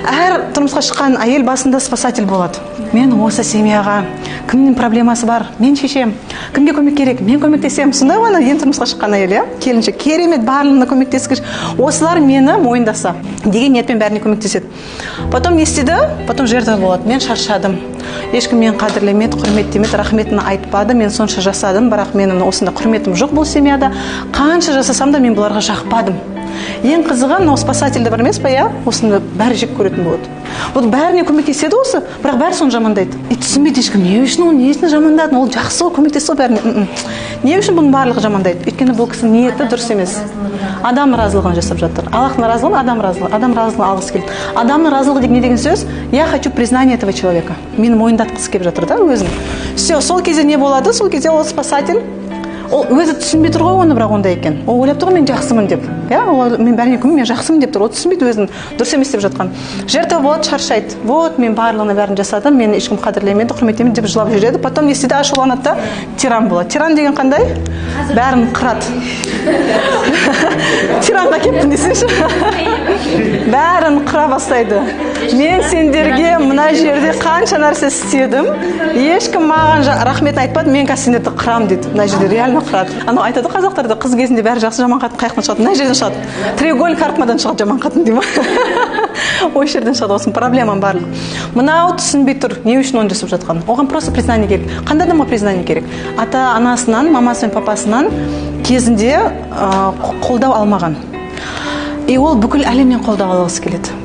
Әр тұрмысқа шыққан әйел басында спасатель болады. Мен осы семьяға, кімнің проблемасы бар, мен шешем, кімге көмек керек, мен көмектесемін. Сондай ғой ана ең тұрмысқа шыққан әйел, иә, келіншек керемет, барлығына көмектескіш, осылар мені мойындаса деген ниетпен бәріне көмектеседі. Потом не істейді? Потом жертва болады. Мен шаршадым, ешкім мені қадірлемеді, құрметтемеді, рахметін айтпады. Мен сонша жасадым, бірақ менің осында құрметім жоқ бұл семьяда. Қанша жасасам да, мен бұларға жақпадым. Ең қызығы, мынау спасательді бар емес па, иә, осыны бәрі жек көретін болады. Вот бәріне көмектеседі осы, бірақ бәрі соны жамандайды. И түсінбейді ешкім, не үшін ол, несіне жамандадың, ол жақсы ғой, көмектесті ғой бәріне. Не үшін бұның барлығы жамандайды? Өйткені бұл кісінің ниеті дұрыс емес, адам разылығын жасап жатыр. Аллахтың разылығын, адам разылығы, адам разылығын алғысы келді. Адамның разылығы деген не деген сөз? Я хочу признание этого человека, мені мойындатқысы келіп жатыр да өзін. Все, сол кезде не болады? Сол кезде ол спасатель, ол өзі түсінбей тұр ғой оны, бірақ ондай екен. Ол ойлап тұр ғой, мен жақсымын деп, иә, ол мен бәріне көмек, мен жақсымын деп тұр. Ол түсінбейді өзін дұрыс емес деп жатқан. Жертва болады, шаршайды. Вот мен барлығына бәрін жасадым, мені ешкім қадірлемеді, құрметтемеді деп жылап жүреді. Потом не істейді? Ашуланады да, тиран болады. Тиран деген қандай? Бәрін қырады. Тиранға кеттім десеңші, бәрін қыра бастайды. Мен сендерге мына жерде қанша нәрсе істедім, ешкім маған рахмет айтпады, мен қазір сендерді қырамын дейді. Мына жерде реально қырады. Анау айтады ғой қазақтарда: қыз кезінде бәрі жақсы, жаман қатын қай жақтан шығады? Мына жерден шығады, треугольник карпмадан шығады жаман қатын дей ма, осы жерден шығады осының проблеманың барлығы. Мынау түсінбей тұр не үшін оны жасап жатқанын. Оған просто признание керек. Қандай адамға признание керек? Ата анасынан, мамасы мен папасынан кезінде қолдау алмаған, и ол бүкіл әлемнен қолдау алғысы келеді.